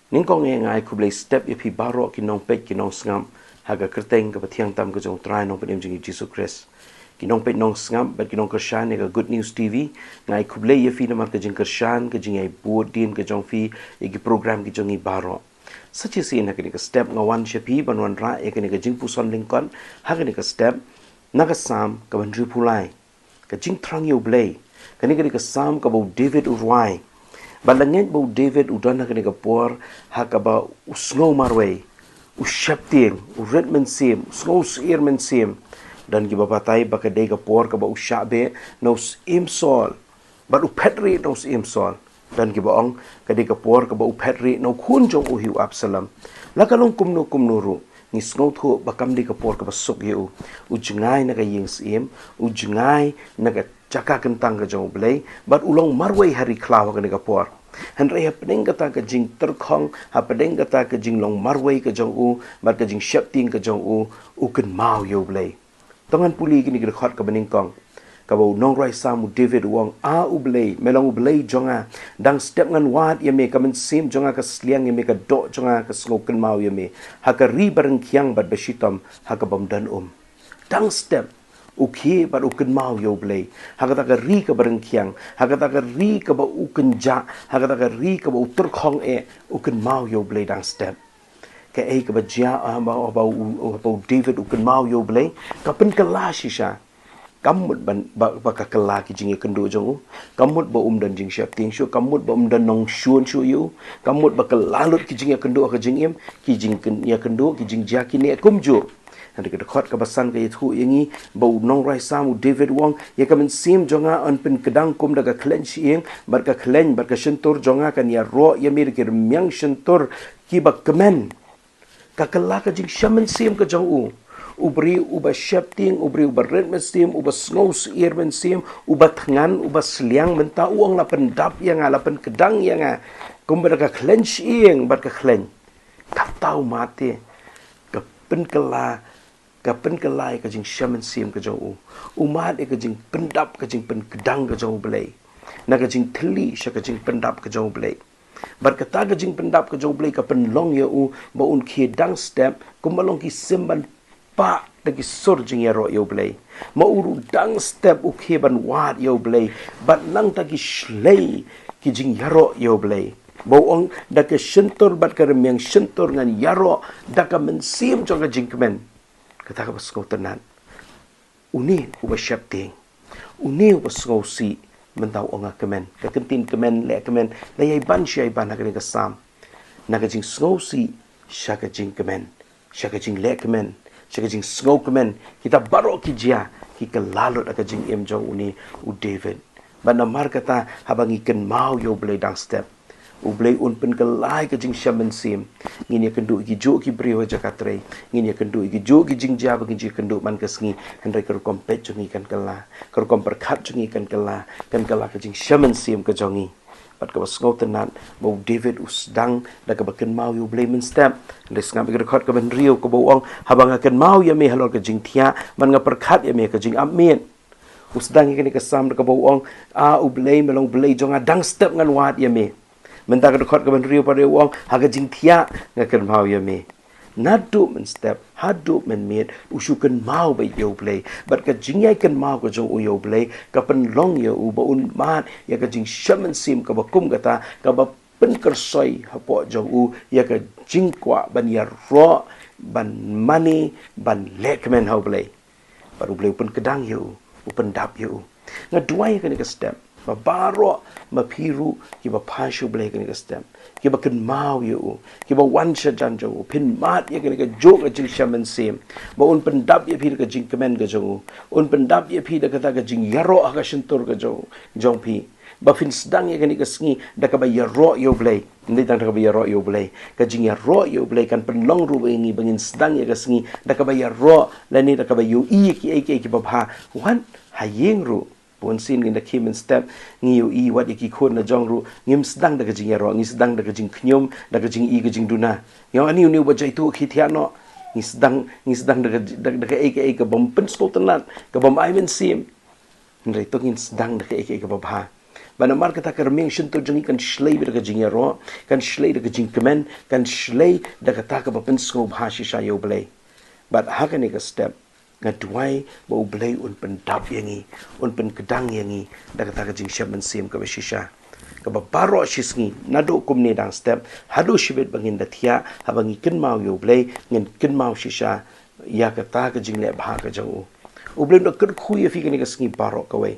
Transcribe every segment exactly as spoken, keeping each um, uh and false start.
Nyngkong eh nga ai khublei step ïa phi baroh ki nongpeit ki nongsngap ha ka kyrteng kaba thiang tam ka jong u Trai Nongpynim jong ngi Jisu Khrist. Ki nongpeit nongsngap bad ki nongkyrshan ïa ka Good News T V, nga ai khublei ïa phi namar ka jingkyrshan, ka jingïaid bud dien ka jong phi ïa ki program ki jong ngi baroh. Sa shisien ha kane ka step nga wan sha phi ban wanrah ïa kane ka jingpuson lyngkot ha kane ka step na ka Salm kaba hynriewphew lai. Ka jingthrang ïa U Blei. Kane ka dei ka Salm kaba u David u rwai. Bad la ngeit ba u David u don ha kane ka por ha kaba u sngew marwei, u sheptieng, u rit mynsiem, u sngew sheptieng mynsiem. Don kiba batai ba ka dei ka por kaba u shah beh na u Syiem Saul. Bad u phet rieh na u Syiem Saul. Don kiba ong ka dei ka por kaba u phet rieh na u khun jong u hi u Absalom. La ka long kumno kumno ruh, ngi sngewthuh ba kam dei ka por kaba suk ïa u. U jngai na ka ïing syiem, u jngai na ka jaka kyntang ka jong U Blei, bad u long marwei ha ri khlaw ha kane ka por. Hynrei hapdeng kata ka jingtyrkhong, hapdeng kata ka jinglong marwei ka jong u, bad ka jingsheptieng ka jong u, u kynmaw ïa U Blei. To ngan pule kine ki dkhot kaba nyngkong. Kaba u nongrwai Salm u David u ong, A U Blei, me long U Blei jong nga. Dang step ngan wad ïa me, ka mynsiem jong nga ka sliang ïa me, ka doh jong nga ka sngew kynmaw ïa me. Ha ka ri ba ryngkhiang bad ba shitom, ha kaba ym don um. Dang step u khie bad u kynmaw ïa U Blei. Ha kata ka ri kaba ryngkhiang, ha kata ka ri kaba u kynjah, ha kata ka ri kaba u tyrkhong eh, u kynmaw ïa U Blei dang step. Kaei kaba jia, ah, ba, ba, u, ba u David u kynmaw ïa U Blei, ka pynkylla shisha. Kam mut ban, ba, ba ka kylla ki jingïakynduh jong u. Kam mut ba um don jingsheptieng shuh, kam mut ba um don nongshun shuh ïa u. Kam mut ba kylla lut ki jingïakynduh ha ka jingim, ki jingkyn-, ïakynduh, ki jingjia ki neh kumjuh. Hynrei ka dkhot kaba san ka ïathuh ïa ngi, ba u nongrwai Salm u David u ong, ïa ka mynsiem jong nga yn pynkdang kum da ka khleiñ shyieng, bad ka khleiñ, bad ka shyntur jong nga kan ïaroh ïa me da ki rmiang shyntur kiba kmen. Ka kylla ka jingshem mynsiem ka jong u. U briew uba sheptieng, u briew uba rit mynsiem, uba sngew sheptieng mynsiem, uba thngan, uba sliang mynta u ong la pyndap ïa nga, la pynkdang ïa nga. Kumba da ka khleiñ shyieng, bad ka khleiñ. Kata u mad te, ka pynkylla, ka pynkylla ïa ka jingshem mynsiem ka jong u. U mad ïa ka jingpyndap, ka jingpynkdang ka jong U Blei. Na ka jingthylli sha ka jingpyndap ka jong U Blei. Bad kata ka jingpyndap ka jong U Blei ka pynlong ïa u ba un khie dang step, kumba long ki sim ban pah da ki sur jingïaroh ïa U Blei. Ma u ruh dang step u khie ban wad ïa U Blei. Bad nangta ki shlei ki jingïaroh ïa U Blei. Ba u ong da ka shyntur bad ka rmiang shyntur ngan ïaroh da ka mynsiem jong ka jingkmen. Kata kaba sngewtynnat. Une uba sheptieng. Une uba sngewsih. Mynta u ong nga kmen. Ka ktien kmen, leh kmen. La ïai ban shi ïai ban ha kane ka Salm. Na ka jingsngewsih, sha ka jingkmen. Sha ka jingleh kmen. Sha ka jingsngew kmen. Kita baroh ki jia, ki kylla lut ha ka jingim jong une u David. Bad namar kata haba ngi kynmaw ïa U Blei dang step, U Blei un pynkylla ïa ka jingshem mynsiem. Ngin ïakynduh ïa kijuh ki briew ha jaka trei. Ngin ïakynduh ïa kijuh ki jingjia ba ngin ïakynduh man ka sngi. Hynrei ka rukom peit jong ngi kan kylla. Ka rukom pyrkhat jong ngi kan kylla. Kan kylla ka jingshem mynsiem ka jong ngi. Bad kaba sngewtynnat ba u David u sdang da kaba kynmaw ïa U Blei mynstep. Hynrei sngap ïa ka dkhot kaba hynriew kaba u ong, haba nga kynmaw ïa me halor ka jingthiah, bad nga pyrkhat ïa me ha ka jingap miet. U sdang ïa kane ka Salm da kaba u ong, A U Blei, me long U Blei jong nga, dang step ngan wad ïa me. Mynta ka dkhot kaba hynriew pat u ong, ha ka jingthiah nga kynmaw ïa me. Naduh mynstep haduh mynmiet, u shu kynmaw beit ïa U Blei. Bad ka jingïai kynmaw ka jong u ïa U Blei ka pynlong ïa u ba un mad ïa ka jingshem mynsiem kaba kum kata, kaba pynkyrsoi hapoh jong u ïa ka jingkwah ban ïaroh, ban mane, ban leh kmen ha U Blei. Bad U Blei u pynkdang ïa u, u pyndap ïa u. Nga duwai ïa kane ka step ba baroh ma phi ruh kiba phai sha U Blei ha kane ka step, kiba kynmaw ïa u, kiba wan sha jan jong u, phin mad ïa kane kajuh ka jingshem mynsiem, ba un pyndap ïa phi da ka jingkmen ka jong u, un pyndap ïa phi da kata ka jingïaroh ha ka shyntur ka jong, jong phi. Ba phin sdang ïa kane ka sngi da kaba ïaroh ïa U Blei. Ym dei tang da kaba ïaroh ïa U Blei. Ka jingïaroh ïa U Blei kan pynlong ruh ïa ngi ba ngin sdang ïa ka sngi da kaba ïaroh lane da kaba ïohi ïa kiei kiei kiba bha. Wat ha ïing ruh. Bun sien ngin da khie mynstep, ngi ïohi wat ïa ki khun la jong ruh. Ngim sdang da ka jingïaroh, ngi sdang da ka jingkhñium, da ka jingi ka jingduna. Ïa ani uni uba jaituh khie thiah noh. Ngi sdang, ngi sdang da ka, da, da kaei kaei kabym pynsngewtynnat, kabym ai mynsiem. Hynrei to ngin sdang da kaei kaei kaba bha. Ba namar kata ka rmiang shyntur jong ngi kan shlei beit da ka jingïaroh, kan shlei da ka jingkmen, kan shlei da kata kaba pynsngewbha shisha ïa U Blei. Bad ha kane ka step, nga duwai ba U Blei un pyndap ïa ngi, un pynkdang ïa ngi da kata ka jingshem mynsiem kaba shisha. Kaba baroh shi sngi, naduh kumne dang step, haduh shibit ba ngin da thiah, haba ngi kynmaw ïa U Blei, ngin kynmaw shisha ïa kata ka jingleh bha ka jong U. U Blei un da kyrkhu ïa phi kane ka sngi baroh kawei.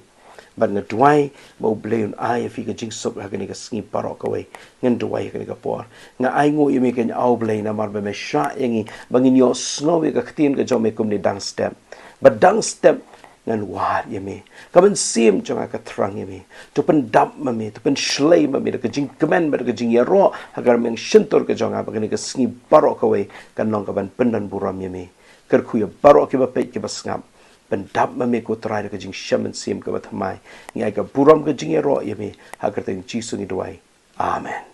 Bad nga duwai ba U Blei un ai ïa phi ka jingsuk ha kane ka sngi baroh kawei. Ngan duwai ha kane ka por. Nga ainguh ïa me, kynmaw Blei, namar ba me shah ïa ngi ba ngin ïohsngew ïa ka ktien ka jong me kumne dang step. Bad dang step ngan wad ïa me. Ka mynsiem jong nga ka thrang ïa me. To pyndap ma me, to pynshlei ma me da ka jingkmen bad da ka jingïaroh ha ka rmiang shyntur ka jong nga, ba kane ka sngi baroh kawei kan long kaban pyndonburom ïa me. Kyrkhu ïa baroh kiba peit kiba sngap. Pyndap ma me, ko Trai, da ka jingshem mynsiem kaba thymmai. Ngi ai ka burom, ka jingïaroh ïa me. Ha ka kyrteng Jisu ngi duwai. Amen.